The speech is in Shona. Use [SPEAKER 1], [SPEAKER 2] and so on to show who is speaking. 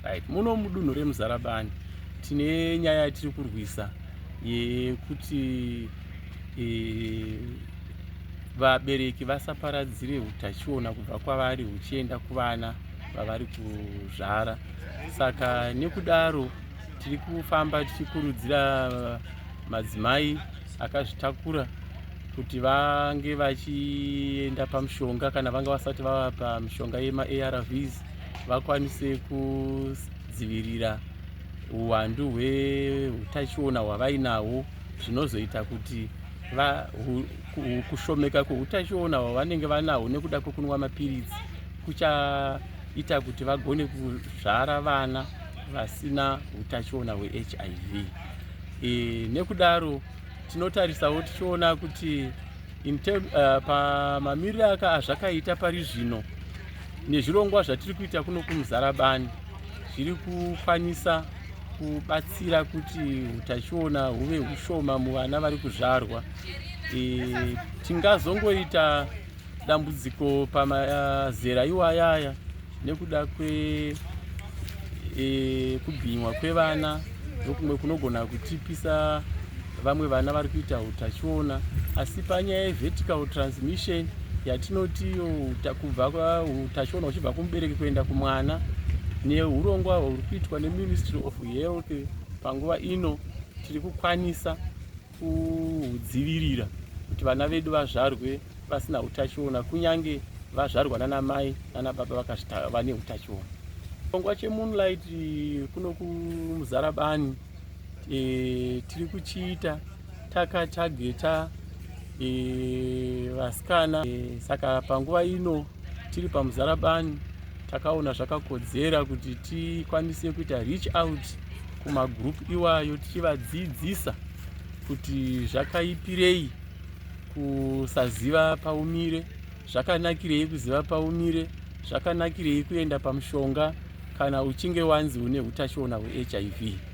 [SPEAKER 1] Right, muno mudunhu reMuzarabani tine nyaya yatiri kurwisa yekuti vabereki vasaparadzire utachiona kubva kwavari huchienda kuvana vavari kuzvara. Saka nekudaro tiri kufamba tichikurudzira madzimai akazvitakura kuti vange vachienda pamushonga, kana vanga vasati vava pamishonga yemaARVs, vakwanise kudzivirira uwandu hweutachiona hwavainahwo, zvinozoita kuti kushomeka kweutachiona hwavanenge vanahwo nekuda kwekunwa mapiritsi kuchaita kuti vagone kuzvara vana vasina utachiona hweHIV. Nekudaro tinotarisawo tichiona kuti pamamiriro aka azvakaita pari zvino nezvirongwa zvatiri kuita kuno kuMuzarabani zviri kukwanisa kubatsira kuti utachiona huve hushoma muvana vari kuzvarwa. Tingazongoita dambudziko pamazera iwayaya nekuda kwe kubhinywa kwevana nokumwe kunogona kutipisa vamwe vana vari kuita utachiona. Asi panyaya yevertical transmission yatinotiyo kubva utachiona huchibva kumubereki kuenda kumwana, neurongwa huri kuitwa neMinistry of Health panguva ino, tiri kukwanisa kudzivirira kuti vana vedu vazvarwe vasina utachiona, kunyange vazvarwa nana mai nana baba vane utachiona. Chirongwa cheMoonlight kuno kuMuzarabani tiri kuchiita takatageta vasikana. Saka panguva ino tiri paMuzarabani, takaona zvakakodzera kuti tikwanise kuita reach out kumagroup iwayo, tichivadzidzisa kuti zvakaipirei kusaziva paumire, zvakanakirei kuziva paumire, zvakanakirei kuenda pamushonga kana uchinge wanzi une utachiona hweHIV.